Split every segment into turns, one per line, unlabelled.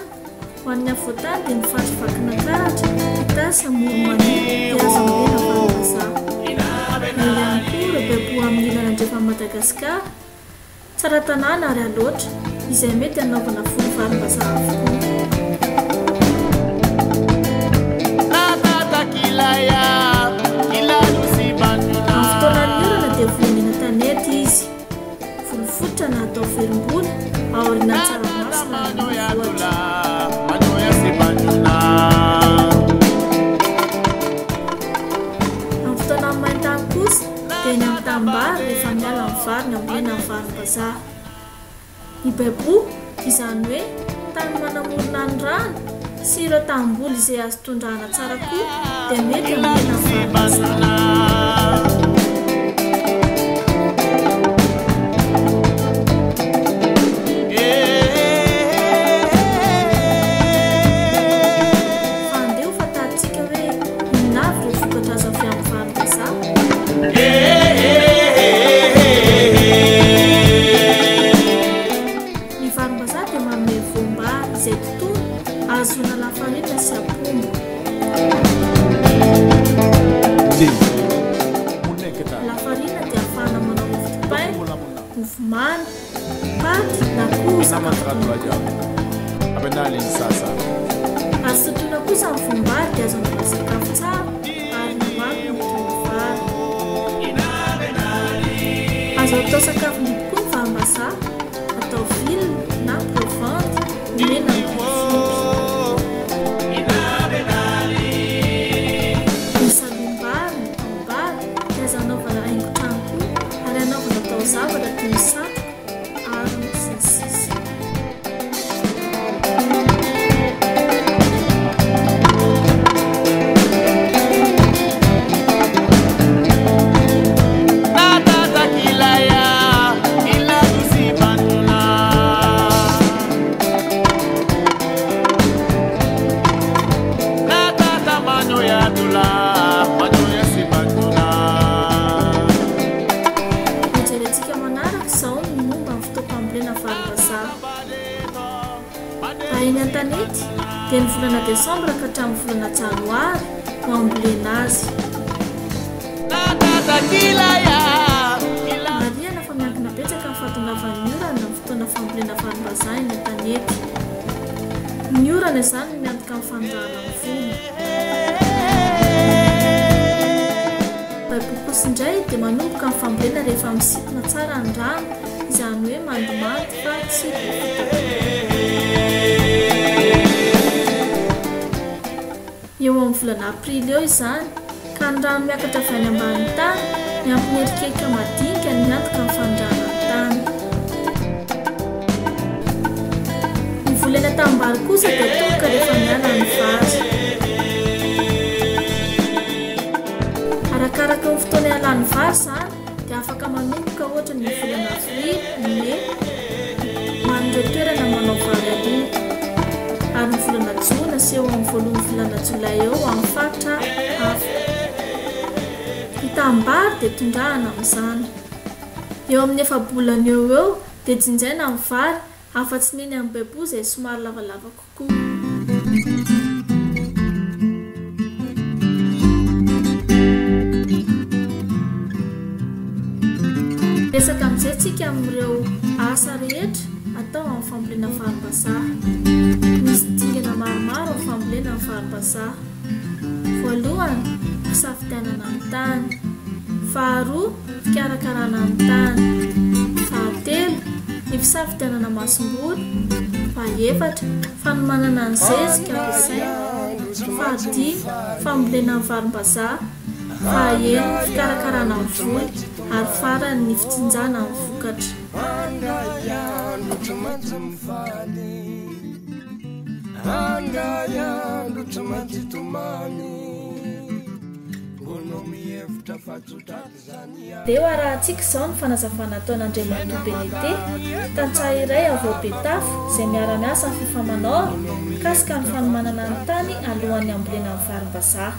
afovoan-tany, ho an'ny afovoan-tany dia ny faritra Vakinankaratra, Itasy, Amoron'i Mania dia azo ambolena varimbazaha. Eo ihany koa ireo baiboho amin'ny ilany andrefan'i Madagasikara, Tsaratanàna ary Alaotra, izay mety hanaovana voly varimbazaha avokoa. Amin'ny fotoanan'ny orana dia volena eny an-tanety izy. Voly fototra na atao verim-boly aorianan'ny tsaramaso na ny vohitra. Amin'ny fotoanan'ny main-tany kosa dia eny amin'ny tanimbary rehefa miala ny vary ny ambolena ny varim-bazaha. Ny baiboho, izany hoe tany manamorona ny rano, sy ireo tanimboly izay azo tondrahana tsara koa dia mety hambolena varim-bazaha. Fa andeha ho fantarintsika hoe inona avy ireo vokatra azo avy amin'ny varim-bazaha. Ny varimbazaha dia manome voam-bary izay totoina ahazoana lafarinina sy apombo. Ny lafarinina dia ahafahana manao mofo dipaina, mofo mamy, paty na koa sakafo tonotono. Azo totoina kosa ny voam-bary dia azo anaovana sakafo tsara ary ny hoavy no toy ny vary. Azo atao sakafom-biby koa ny varimbazaha, atao vilona na provandy, omena ny biby fiompy. Ny salohim-bary, ny tahom-bary dia azo anaovana haingon-trano koa ary anaovana taozavatra toy ny satroka, arina sy ny sisa. Hojerentsika manaraka izao ny momba ny fotoam-pambolena varimbazaha. Raha eny an-tanety dia ny volana desambra ka hatramin'ny volana janoary no ambolena azy. Marihana fa miankina betsaka amin'ny fahatongavan'ny orana ny fotoana fambolena varimbazaha eny an-tanety. Ny orana izany no miantoka ny fanondrahana ny voly. Baiboho kosa indray dia manomboka ny fambolena rehefa misintona tsara ny rano, izany hoe mandomando fa tsy be fotaka. Eo amin'ny volana aprily eo izany, ka ny rano miakatra avy any ambanin'ny tany miampy ny erikerika madinika no miantoka ny fanondrahana ny tany. Ny voly any an-tanimbary kosa dia atomboka rehefa miala ny vary. Arakaraka ny fotoana ialan'ny vary izany dia afaka manomboka ohatra ny volana avrily, mey, ho an'ireo toerana manao vary aloha, ary ny volana jona sy eo amin'ny voalohan'ny volana jolay eo ho an'ny faritra hafa. Ny tanimbary dia tondrahana amin'izany. Eo amin'ny efa-bolana eo ho eo dia jinjaina ny vary afa-tsy ny eny amin'ny baiboho izay somary lavalava kokoa. Hiresaka amin'izay tsika amin'ireo asa rehetra atao amin'ny fambolena varimbazaha. Misy dingana maromaro amin'ny fambolena ny varimbazaha. Voalohany, fisafidianana ny tany. Faharoa, fikarakarana ny tany. Fahatelo, ny fisafidianana masomboly. Fahefatra, fanomanana ny zezika ampiasaina. Fahadimy, fambolena ny varimbazaha. Fahaenina, fikarakarana ny voly. Ary farany, ny fijinjana ny vokatra. Dia ho arahantsika izao ny fanazavana ataon'Andriamatoa Benete, tantsaha iray avy ao Betafo izay miara-miasa amin'ny Fifamanor mikasika ny fanomanana ny tany alohan'ny hambolena ny varimbazaha.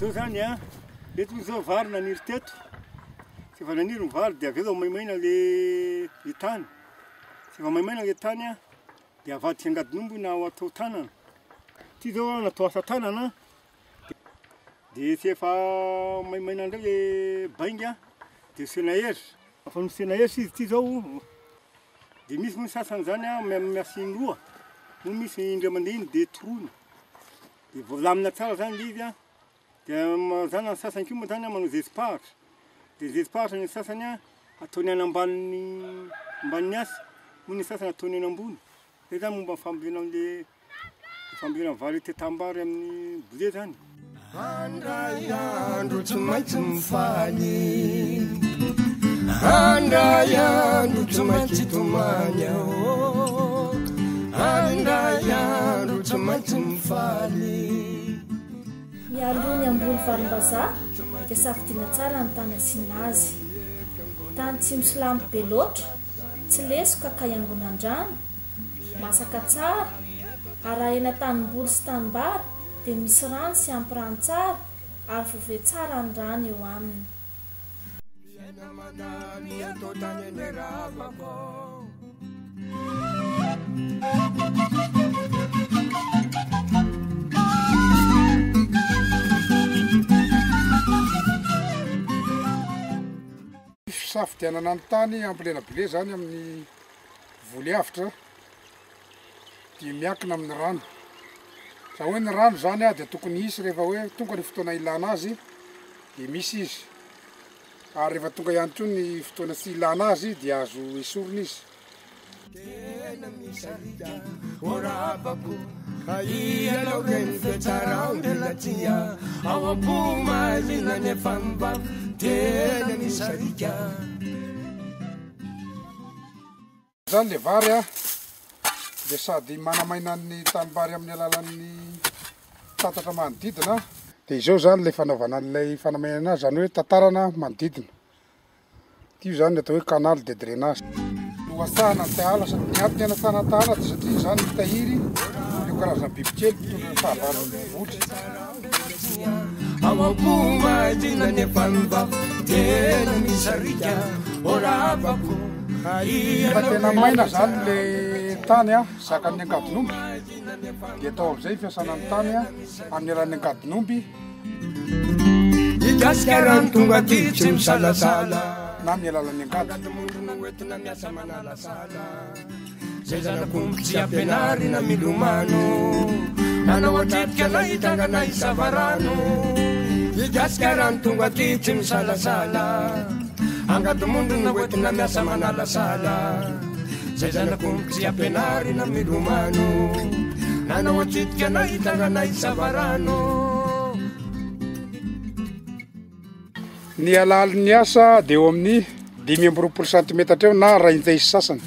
Zao zany an, eto moa zao vary naniry teto, rehefa naniry ny vary dia avy eo vao maimaina le tany, rehefa maimaina le tany an. Dia avadika angadin'omby na atao tanana. Ity zao natao asa tanana. Dia tsy efa maimaina indray le bainga dia asiana hery. Efa nosiana hery izy ity zao. Dia misy moa ny sasany zany miasa indroa, moa misy indray mandeha iny dia toroina. Dia voalamina tsara zany le izy. Dia mazàna ny sasany koa moa zany manao zezi-pahatra. Dia zezi-pahatra ny sasany ataony any ambanin'ny ambanin'ny asa, moa ny sasany ataony any ambony. Zay zany momba ny fambolena an'le fambolena variété tanimbary amin'ny blé zany.
Andray andro tsy maintsy mifaly, andray andro tsy maintsy tomany aho, andray andro tsy maintsy mifaly.
Mialoha ny hamboly varimbazaha dia safidiana tsara ny tany asiana azy. Tany tsy misolampy be loatra, tsy lesoka ka iangonan-drano, masaka tsara, arahina tanimboly sy tanimbary dia misy rano sy ampy rano tsara ary voafehy tsara ny rano eo aminy.
Fisafidianana ny tany hambolena blé zany amin'ny voly avotra dia miankina amin'ny rano. Izany hoe ny rano zany dia tokony hisy rehefa hoe tonga ny fotoana ilana azy dia misy izy. Ary rehefa tonga ihany koa ny fotoana tsy ilana azy dia azo esorina izy.
Tena misarika ô rabako Ianao reny fiatsarao ndelatia Ao am-po mahaliana nefa mba tena misarika.
Zany le vary a, dia sady manamaina ny tanimbary amin'ny alalan'ny tatatra manodidina, dia izao zany le fanaovana an'ilay fanamainana azy, zany hoe tatarana manodidina. Ity izany ny atao hoe canal de drainage. Nohasahana ny tahala sady ny antony hanasahana ny tahala dia satria izany mitahiry ireo karazana bibikely mpitondra ny fahavalon'ny voly.
Ao am-po mahaliana nefa ny vava tena misarika ô ravako.
Rehefa tena maina izany le tany zakan'ny angadinomby dia atao amin'izay ny fiasana ny tany amin'ny alalan'ny angadinomby.
I Gasikara no tonga aty tsy misalasala.
Na amin'ny alalan'ny angady.
Angady-mondrona no entina miasa manalasala. Zay zanak'omby tsy ampianarina milomano. Nanao atripika na hitranga na hisavarano. I Gasikara no tonga aty tsy misalasala. Angady-mondrona no entina miasa manalasala. Zay zanak'omby tsy ampianarina milomano. Nanao antsitika na hitranga na hisavarano.
Ny halalin'ny asa dia eo amin'ny 25 santimetatra eo na iray intsay sy sasany.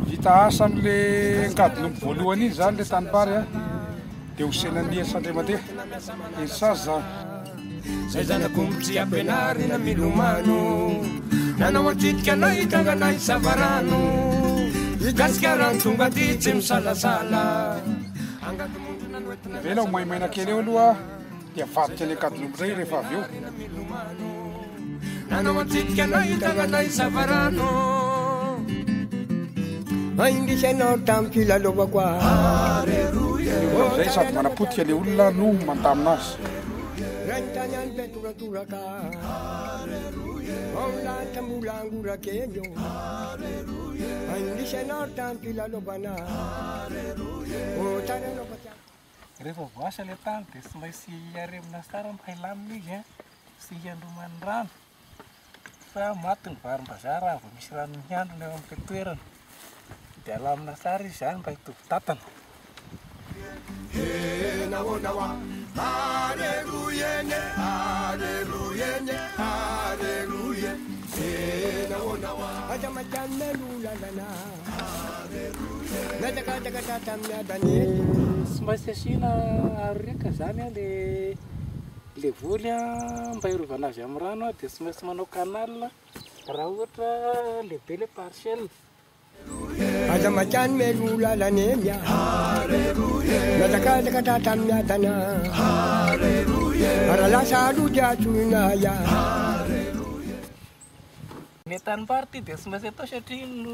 Vita asa amin'le angadinomby voalohany iny zany le tanimbary a, dia hosenan'ny hery sandriamandeha, hery sazy zany.
Zay zanak'omby tsy ampianarina milomano, nanao ankitika na hitranga na hisavarano, i Gasikara no tonga aty tsy misalasala. Angadinomby no entina
Avela ho maimaina kely eo aloha dia avadika ny angadinomby indray rehefa avy eo.
Nanao antsitika na hitranga na hisavarano. Aindrisanao tamin'ny filalaovako
Ny olona amin'izay sady manapotika ilay olona no mandamina azy.
Rehefa voasa ilay tany dia tsy maintsy haremina tsara mba hilamina izy an, tsy hiandroman'ny rano fa maty ny varim-bazaha raha vao misy rano mihandrona eo amin'ilay toerana. Dia alamina tsara izy izany mba hitovy tantana. Tsy maintsy asiana aro riaka izany an, le voly an, mba hiarovana azy amin'ny rano an, dia tsy maintsy manao canal raha ohatra lehibe le parcelle.
Aza mankany mialoha lalana eny a. Miazakazaka tratra miadana. Raha lasa aloha dia antsoina ahy.
Ny tanimbary ity dia tsy maintsy atao satria iny no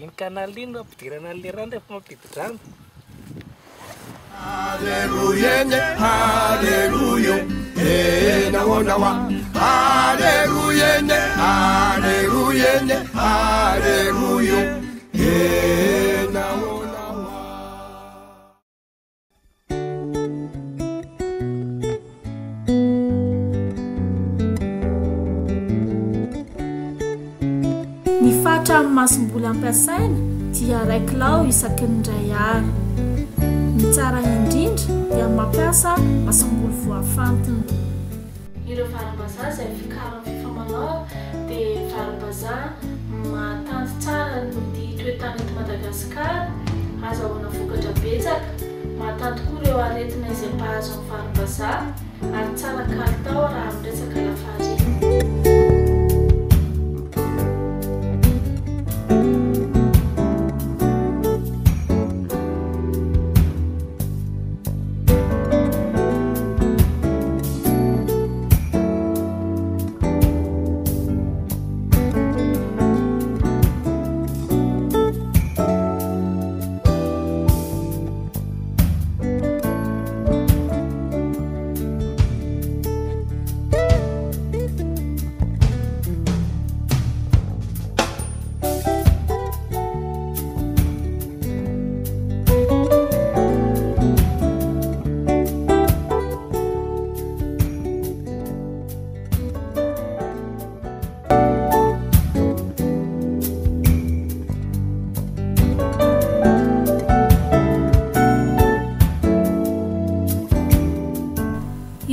iny canal iny no ampidirana an'ilay rano rehefa mampidi-drano.
Haleloia haleloia eh naona wa haleloia haleloia haleloia eh naona wa.
Ny fatra amin'ny masomboly ampiasaina dia iray kilao isaky ny iray ara. Ny tsara indrindra dia ny mampiasa masomboly voafantina. Ireo varimbazaha izay vokarin'ny Fifamalao dia varimbazaha mahatanty tsara ny toetany eto Madagasikara, azahoana vokatra betsaka, mahatanty koa ireo aretina izay mpahazo ny varimbazaha ary tsara kalitao raha amin'ny resaka lafarina.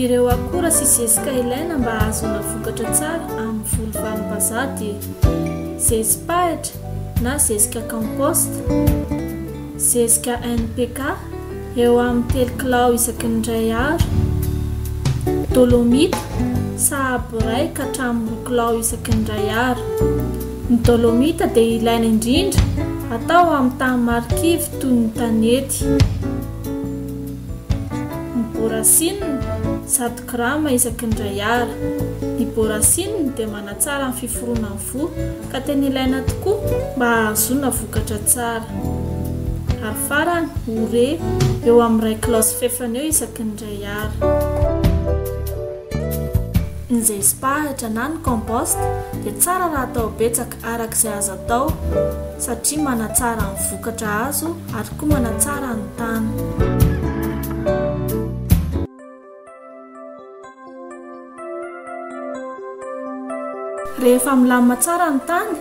Ireo akora sy zezika ilaina mba hahazoana vokatra tsara amin'ny voly varimbazaha dia zezi-pahitra na zezika compost, zezika NPK, eo amin'ny telo kilao isaky ny iray ara, dolomita, sahabo iray ka hatramin'ny roa kilao isaky ny iray ara. Ny dolomita dia ilaina indrindra atao amin'ny tany marikivy toy ny tanety. Ny borasinina, 100 grama isaky ny iray ara. Ny borasinina dia manatsara ny fiforonan'ny voa ka tena ilaina tokoa mba hahazoana vokatra tsara. Ary farany, ore, eo amin'ny iray kilao sy fefany eo isaky ny iray ara. Ny zezi-pahitra na ny compost dia tsara raha atao betsaka araka izay azo atao satria manatsara ny vokatra azo ary koa manatsara ny tany. Rehefa milamina tsara ny tany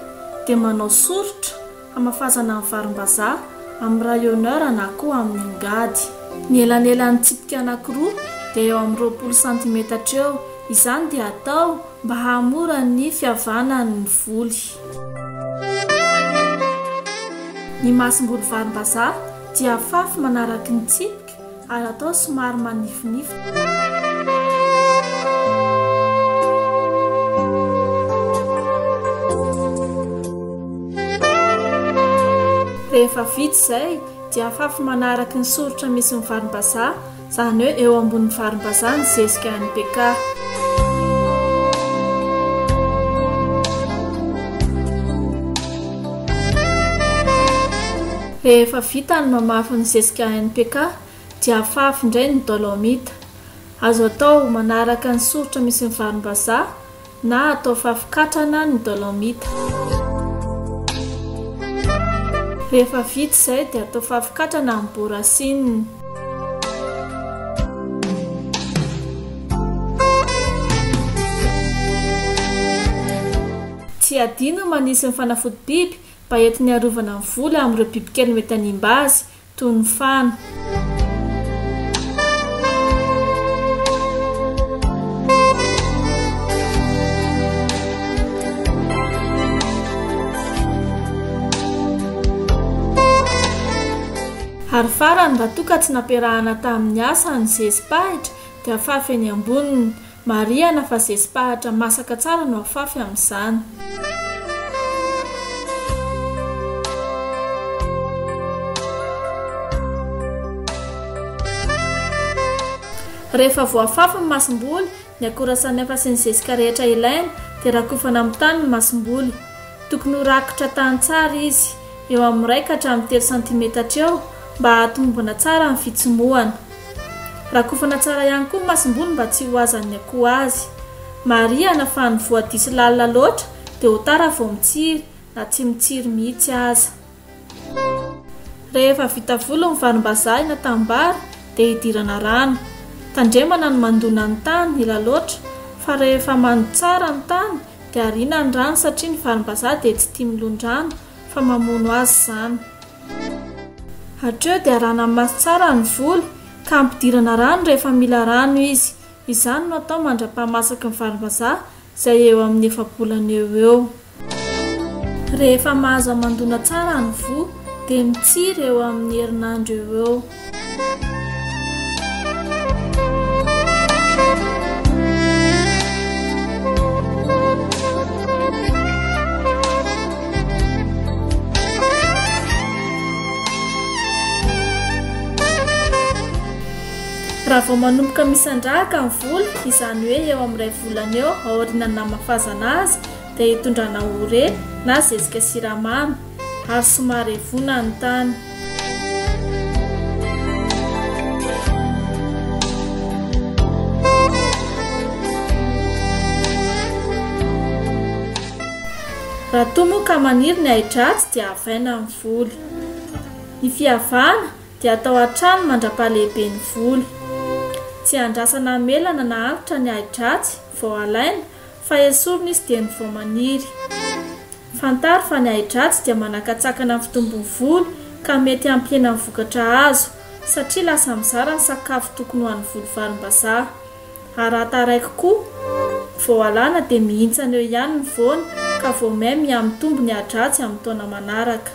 dia manao soritra hamafazana ny varimbazaha amin'ny rayonneur na koa amin'ny angady. Ny elanelan'ny tsipika anankiroa dia eo amin'ny 20 santimetatra eo, izany dia atao mba hahamora ny fihavanan'ny voly. Ny masomboly varimbazaha dia afafy manaraky ny tsipika ary atao somary manifinify. Rehefa vita izay dia afafy manaraky ny soritra misy ny varimbazaha, izany hoe eo ambonin'ny varimbazaha ny zezika NPK. Rehefa vita ny mamafy ny zezika NPK dia afafy indray ny dolomita. Azo atao manaraka ny soritra misy ny varimbazaha na atao fafy katrana ny dolomita. Rehefa vita izay dia atao fafy katrana ny borasinina. Tsy adino ny manisy ny fanafody biby mba entiny hiarovana ny voly amin'ireo bibikely mety hanimba azy, toy ny fano. Ary farany, raha toa ka tsy nampiarahana tamin'ny asa ny zezi-pahitra dia afafy eny amboniny. Marihana fa zezi-pahatra masaka tsara no afafy amin'izany. Rehefa voafafy ny masomboly Ny akora samihafa sy ny zezika rehetra ilaina dia rakofana amin'ny tany ny masomboly. Tokony ho rakotra tany tsara izy, eo amin'ny iray ka hatramin'ny telo santimetatra eo, mba hahatomombana tsara ny fitsimohana. Rakofana tsara ihany koa ny masomboly mba tsy ho hazan'ny akoho azy. Marihana fa ny voa diso lalina loatra dia ho tara vao mitsiry na tsy mitsiry mihitsy aza. Rehefa vita volo ny varimbazaha eny an-tanimbary dia idirana rano. Tandremana ny mandona ny tany ela loatra fa rehefa mando tsara ny tany dia ariana ny rano satria ny varimbazaha dia tsy tia milon-drano fa mamono azy izany. Hatreo dia arahana maso tsara ny voly ka ampidirana rano rehefa mila rano izy. Izany no atao mandra-pahamasaky ny varimbazaha izay eo amin'ny efa-bolana eo ho eo. Rehefa mahazo hamandoana tsara ny voa dia mitsiry eo amin'ny herinandro eo ho eo. Raha vao manomboka misandrahaka ny voly, izany hoe eo amin'ny iray volana eo aorian'ny namafazana azy, dia hitondrana ore na zezika siramamy ary somary evona ny tany. Raha toa moa ka maniry ny ahi-dratsy dia avaina ny voly. Ny fiavana dia atao hatrany mandra-pahalehiben'ny voly. Tsy andrasana hamelana na antitra ny ahi-dratsy vao alaina fa esorina izy dieny vao maniry. Fantaro fa ny ahi-dratsy dia manakatsakana ny fitombon'ny voly ka mety hampihena ny vokatra azo, satria lasa mizara ny sakafo tokony ho an'ny voly varimbazaha. Ary raha taraiky koa vao alana dia mihintsana eo ihany ny voany ka vao may mihamitombo ny ahi-dratsy amin'ny taona manaraka.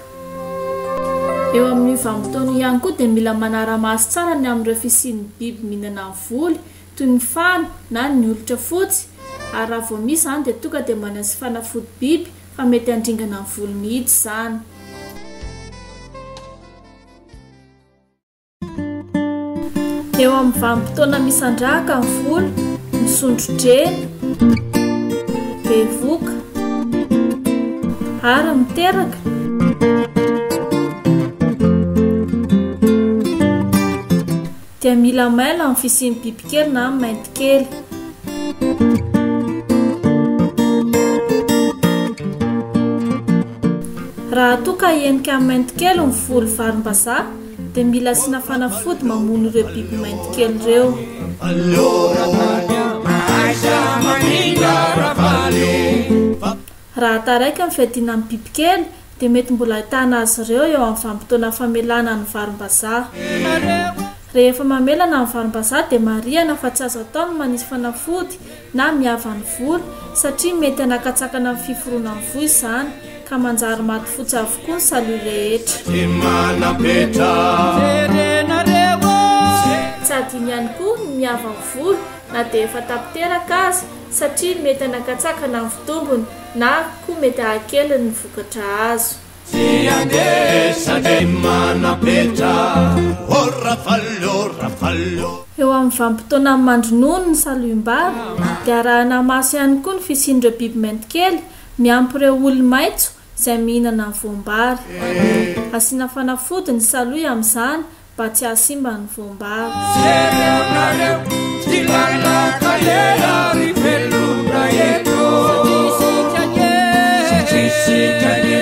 Eo amin'io vanim-potoana io ihany koa dia mila manara-maso tsara ny amin'ireo fisian'ny biby mihinana ny voly toy ny fano na ny olitra fotsy ary raha vao misy izany dia tonga dia manasy fanafody biby fa mety handringana ny voly mihitsy izany. Eo amin'ny vanim-potoana misandrahaka ny voly, misondro-dreny, bevoka ary miteraka, Dia mila mailo amin'ny fisian'ny bibikely na maintikely. Raha toa ka henika amin'ny maintikely ny voly varimbazaha dia mila asiana fanafody mamono ireo biby maintikely ireo. Raha taraiky ny fiadiana amin'ny bibikely dia mety mbola ahitana azy ireo eo amin'ny vanim-potoana famelana ny varimbazaha. Rehefa mamelana ny varimbazaha dia marihana fa tsy azo atao ny manisy fanafody na miava ny voly satria mety hanakatsakana ny fiforonan'ny voa izany ka manjary maty fotsy avokoa ny salohy rehetra. Tsy adino ihany koa ny miava ny voly na dia efa tapiteraka aza satria mety hanakatsakana ny fitombony na koa mety hahakely ny vokatra azo.
Tsy handeha satria manam-petra Oh Rafallo, Rafallo.
Eo amin'ny vanim-potoanan'ny mandronono ny salohim-bary dia arahina maso ihany koa ny fisian'ireo biby maintikely miampy ireo olo-maitso izay mihinana ny voam-bary. Asiana fanafody ny salohy amin'izany mba tsy hahasimba ny voam-bary.
Jereonareo ty lalakaleha ry velona eto Satria isika anie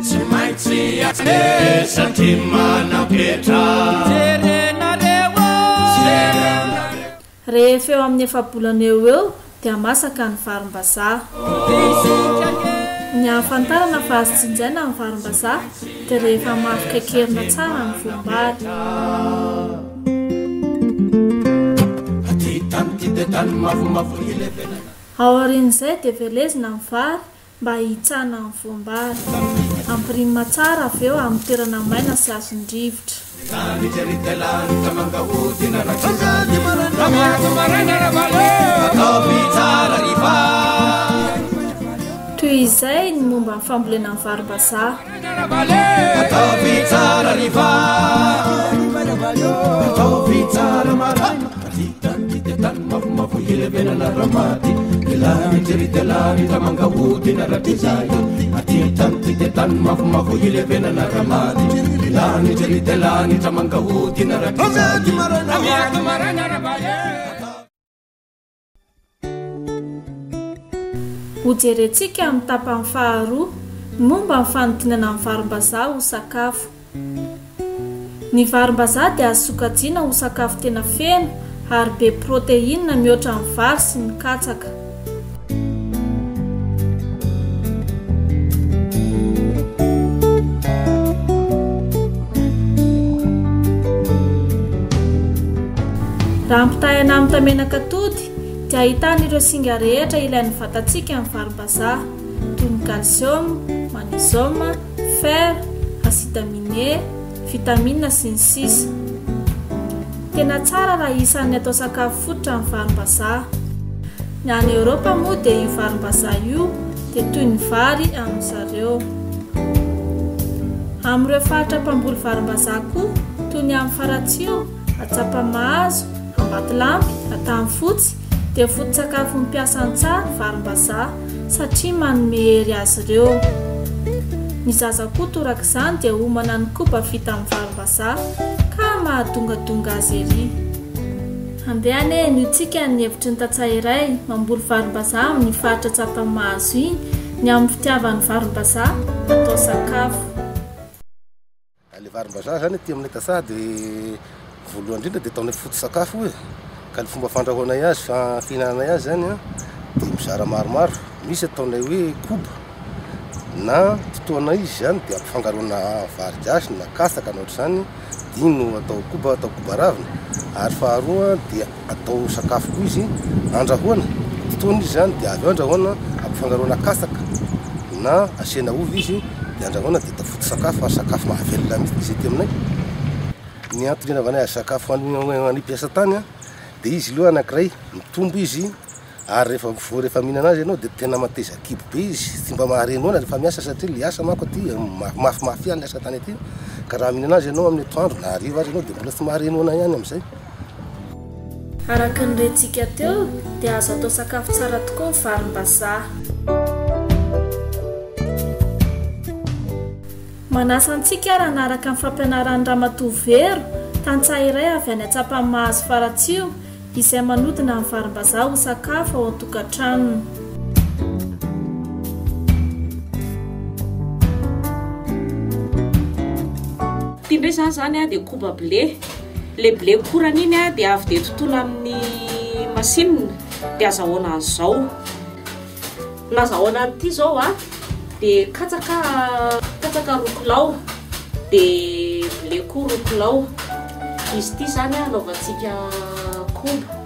tsy maintsy handeha satria manam-petra Jerenareo Jereonareo
Rehefa eo amin'ny efa-bolana eo ho eo dia masaka ny varimbazaha. Ny ahafantarana fa azo tsinjaina ny varimbazaha dia rehefa mafy kaikerina tsara ny voam-bary. Aorian'izay dia velezina ny vary mba hihitsana ny voam-bary. Ampirimina tsara avy eo amin'ny toerana maina sy azon-drivotra. Toy izay ny momba ny fambolena ny varimbazaha.
mafomafo ilevenana ramaty Ty lanitry ry ty lanitra manga hodina rahatrizay Aty tany ty dia tany mafomafo ilevenana ramaty Ty lanitry ry ty lanitra manga hodina rahatrizay
Hojerentsika amin'ny tapany faharoa ny momba ny fanodinana ny varimbazaha ho sakafo. Ny varimbazaha dia azo sokajiana ho sakafo tena feno ary be proteina mihoatra ny vary sy ny katsaka. Raha ampitahaina amin'ny tamenak'atody dia ahitana ireo singa rehetra ilain'ny vatantsika ny varimbazaha, toy ny kalsioma, magnésium, fer, acide aminé, vitamina sy ny sisa Tena tsara raha isan'ny atao sakafo fototra ny varimbazaha. Ny any Eoropa moa dia io varimbazaha io dia toy ny vary amin-dry zareo. Amin'ireo faritra mpamboly varimbazaha koa, toy ny amin'ny Faratsiho, Antsapamahazo, Ambatolampy, Antanifotsy, dia foto-tsakafon'ny mpiasa an-tsaha ny varimbazaha satria manome hery azy ireo. Ny zaza koa torak'izany dia homana ny koba vita amin'ny varimbazaha ka mahadongadonga azy ery. Andeha anie henointsika ny hevitry ny tantsaha iray mamboly varimbazaha amin'ny faritra Tsapamahazo iny ny amin'ny fitiavany varimbazaha atao sakafo.
Le varimbazaha zany aty aminay tantsaha de voalohany indrindra de ataonay foto-tsakafo io e, ka le fomba fandrahoanay azy fihinananay azy zany an de mizara maromaro, misy ataonay hoe koba na totoanay izy zany de ampifangaroana vary gasy na katsaka na ohatr'izany de iny no atao koba, atao koba ravina, ary faharoa dia atao sakafo koa izy andrahoana, totoina izy zany de avy eo andrahoana ampifangaroana katsaka na asiana ovy izy de andrahoana de atao foto-tsakafo ary sakafo mahavelona mihitsy izy aty aminay. Ny antony anaovanay azy sakafo ho an'ny mpiasa tany an, de izy aloha anankiray mitombo izy ary rehefa voa rehefa mihinana azy ianao de tena mateza kibo be izy, tsy mba mahare noana rehefa miasa satria le asa manko aty mafimafy ihany le asa tany aty ka raha mihinana azy ianao amin'ny atoandro na hariva ary ianao de mbola tsy mahare noana ihany amin'izay.
Araka ny rentsika teo dia azo atao sakafo tsara tokoa ny varimbazaha. Manasa antsika ary hanaraka ny fampianaran'i Ramatoa Vero, tantsaha iray avy any Antsapanimahazo Faratsiho, izay manodina ny varimbazaha ho sakafo ao an-tokantranony.
Ity indray izany izany dia koba blé. Ilay blé korana iny dia avy dia totoina amin'ny machine dia azahoana an'izao. Nazahoana an'ity izao a, dia katsaka katsaka roa kilao, dia blé koa roa kilao. Izy ity izany anaovantsika koba.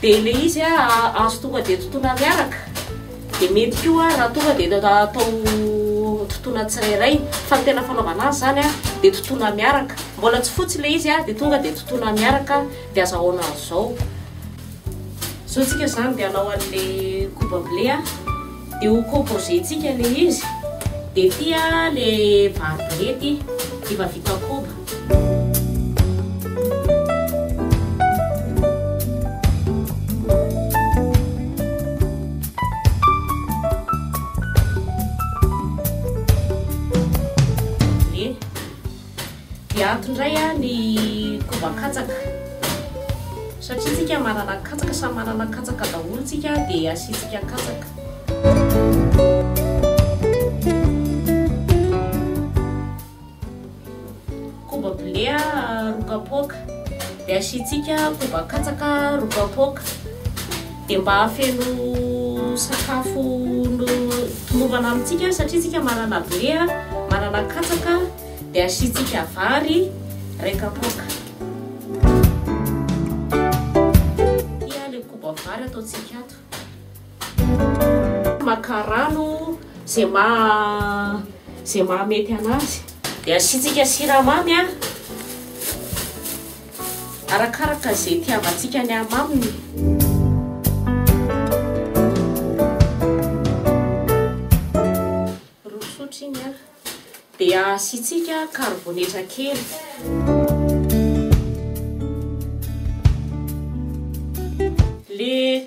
Dia ilay izy azo tonga dia totoina miaraka, dia mety koa raha tonga dia atao totoina tsirairay, fa ny tena fanaovana azy izany dia totoina miaraka. Mbola tsy fotsy ilay izy dia tonga dia totoina miaraka dia azahoana an'izao. Izao tsika izany dia hanao an'ilay koba blé dia ho composer-tsika ilay izy, dia ity ilay vary blé ity efa vita koba. Dia ato indray ny koba katsaka. Satria tsika manana katsaka, samy manana katsaka daholo tsika dia asiantsika katsaka. Koba blé roa kapoaka, dia asiantsika koba katsaka roa kapoaka. Dia mba hahafeno sakafo tomombana amintsika satria tsika manana blé, manana katsaka, dia asiantsika vary iray kapoaka. Ity ilay koba vary ataontsika ato. Maka rano izay maha izay mahamety anazy. Dia asiantsika siramamy a. Arakaraka izay itiavantsika ny hamaminy. Roa sotro iny a. Dia asiantsika karibonetra kely.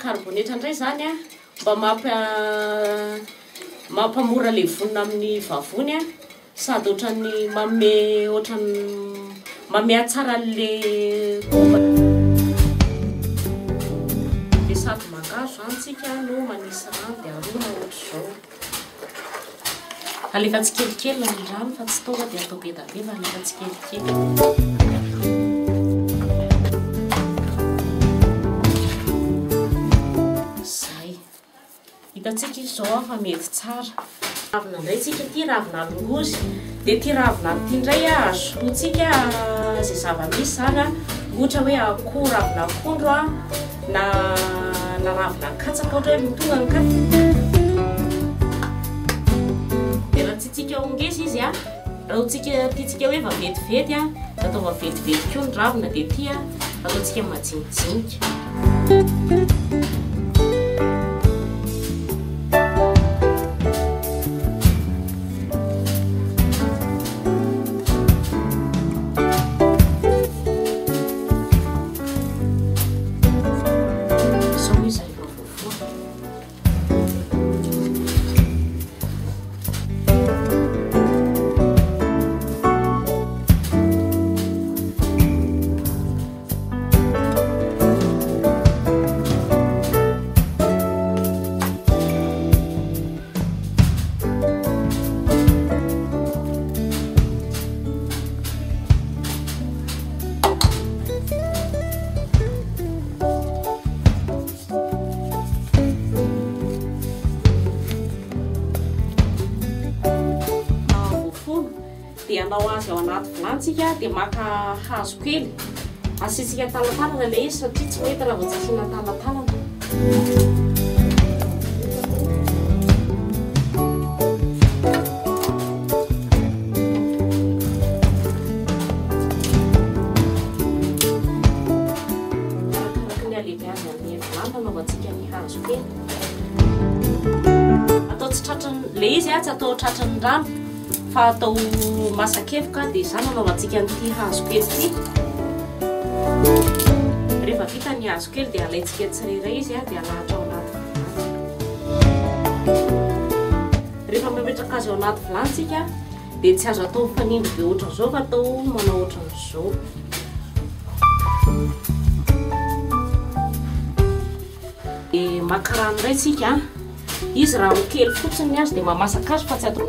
karibonetra indray izany a, mba mampamora le vonona amin'ny vavony a, sady ohatran'ny manome ohatran'ny manome hatsara an'le koba. Dia sady mangahazo izany tsika no manisy rano dia arona ohatr'izao. Alefa tsikelikely ny rano fa tsy tonga dia atao be dia be fa alefa tsikelikely. Zay. Hitantsika izy izao fa mety tsara. Ravina indray tsika ity, ravina longozy. Dia ity ravina ity indray azo solointsika izay zava-misy izany, ohatra hoe akoho, ravina akondro na ravina katsaka ohatra hoe tonga ny katsaka. Dia raha tiantsika ho ngeza izy, raha tiantsika hoe vaventiventy, dia atao vaventiventy koa ny ravina, dia ity ataontsika majinijinika. Izao izy rehefa voafono. Dia hanao azy ao anaty vilany tsika, dia maka hazo kely asiantsika talatalana ilay izy satria tsy mety raha vao tsy asiana talatalana. Arakaraka ny halehibeazan'ny vilany nanaovantsika ny hazo kely. Atao tsy tratran'ny ilay izy, tsy atao tratran'ny rano fa atao masakevoka, dia izany nanaovantsika an'ity hazo kely ity. Rehefa vita ny hazo kely dia alaintsika tsirairay izy, dia alahatra ao anaty vilany. Rehefa mametraka azy ao anaty vilany tsika dia tsy azo atao mifanindry be ohatran'izao fa atao manao ohatran'izao. Dia maka rano indray tsika. Izy rano kely fotsiny ny azy dia mamasaka azy fa tsy atao.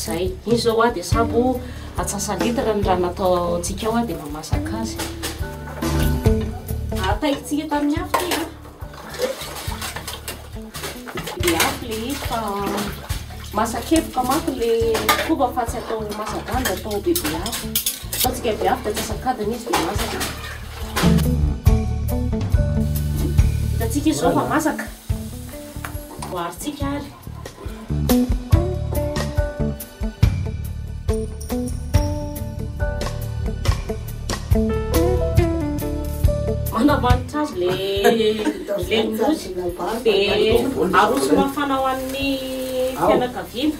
Zay. Iny izao dia sabo atsasa-litra ny rano nataontsika ao dia mamasaka azy. Ataikitsika tamin'ny afo ity a. Dia afo ilay izy fa masakevoka manko ilay koba fa tsy atao masa-drano, atao bebe afo. Ataontsika be afo dia atsasak'adiny izy dia masaka. Hitantsika izy izao fa masaka. Voarintsika ary. Manamanitra azy le mosy dia aroso mafana ho an'ny fianakaviana.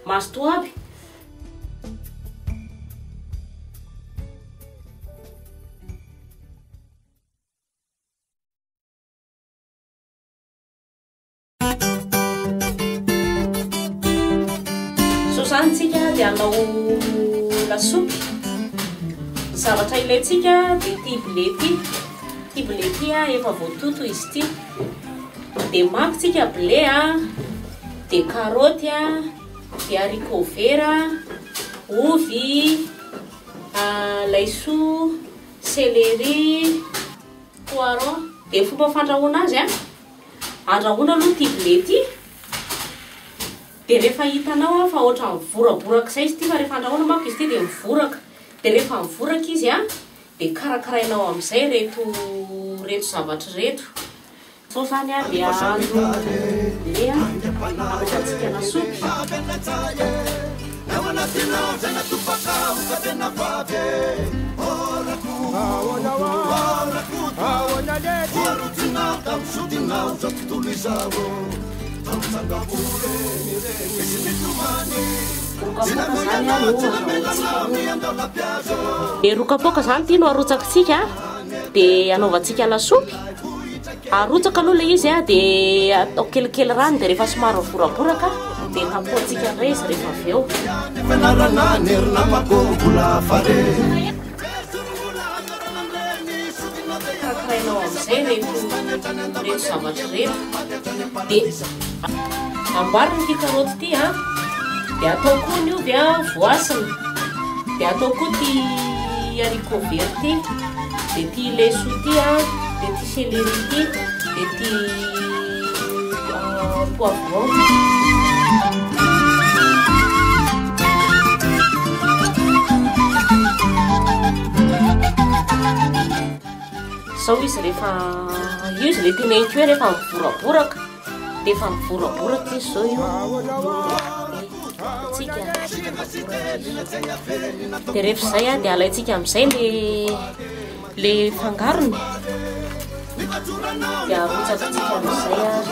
Mazotoa aby. Zao zany tsika dia hanao lasopy. Ny zavatra ilaintsika dia ity blé ity. Ity blé ity efa voatoto izy ity. Dia maka tsika blé dia karaoty dia haricot vert, ovy, laisoa, céleri, poireau. Dia fomba fandrahoana azy andrahoana aloha ity blé ity. Dia rehefa hitanao fa ohatra mivoraboraka izay izy ity, fa rehefa andrahoana manko izy ity dia mivoraka. Dia rehefa mivoraka izy dia karakarainao amin'izay reto zavatra ireto. Zao zany dia ahandro blé anaovantsika lasopy. Roa kapoaka izany no ahazoantsika io. Dia roa kapoaka izany ity no arotsakitsika dia anaovantsika lasopy. Arotsaka aloha ilay izy dia atao kelikely rano dia rehefa somary mivoraboraka dia kapohantsika indray izy rehefa avy eo. Karakarainao amin'izay ireto ireto zavatra ireto. Dia amboarina ity karaoty ity an, dia atao koa ny ovy an, voasina. Dia atao koa ity haricot vert ity, dia ity laisoa ity an, dia ity céleri ity, dia ity poivron. Zao izy rehefa io izy le teneniko hoe rehefa mivoraboraka de efa mivoraboraka izy zao io tsika de rehefa izay a de alaintsika amin'izay le le fangarony de arotsakatsika amin'izay ary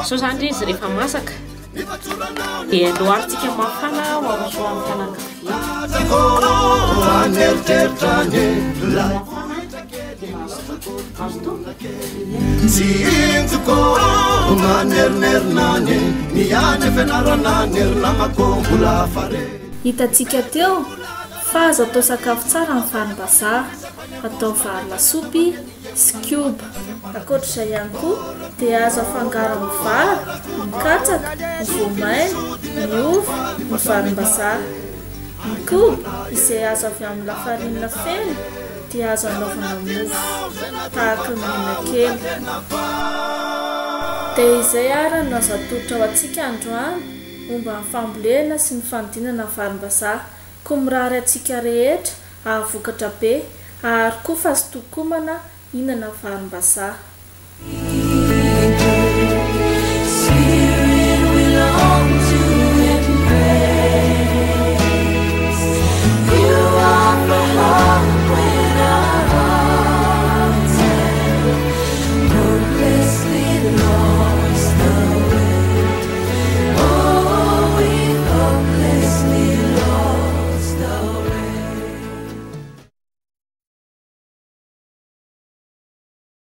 Zao zany ry izy rehefa masaka dia loharintsika mafana ho aroso amin'ny fianakaviana.
Hitantsika teo fa azo atao sakafo tsara ny varim-bazaha, atao vary lasopy sy koba. Ankoatra izay ihany koa dia azo afangaro amin'ny vary, ny katsaka, ny voamaina, ny ovy, ny varim-bazaha. Ny koba izay azo avy amin'ny lafarinina feno dia azo anaovana mofo tahaka ny menakely. Dia izay ary no azo atolotra ho antsika androany momba ny fambolena sy ny fanodinana varim-bazaha. Koa mirary antsika rehetra hahavokatra be ary koa fazotoa-komana hihinana varim-bazaha.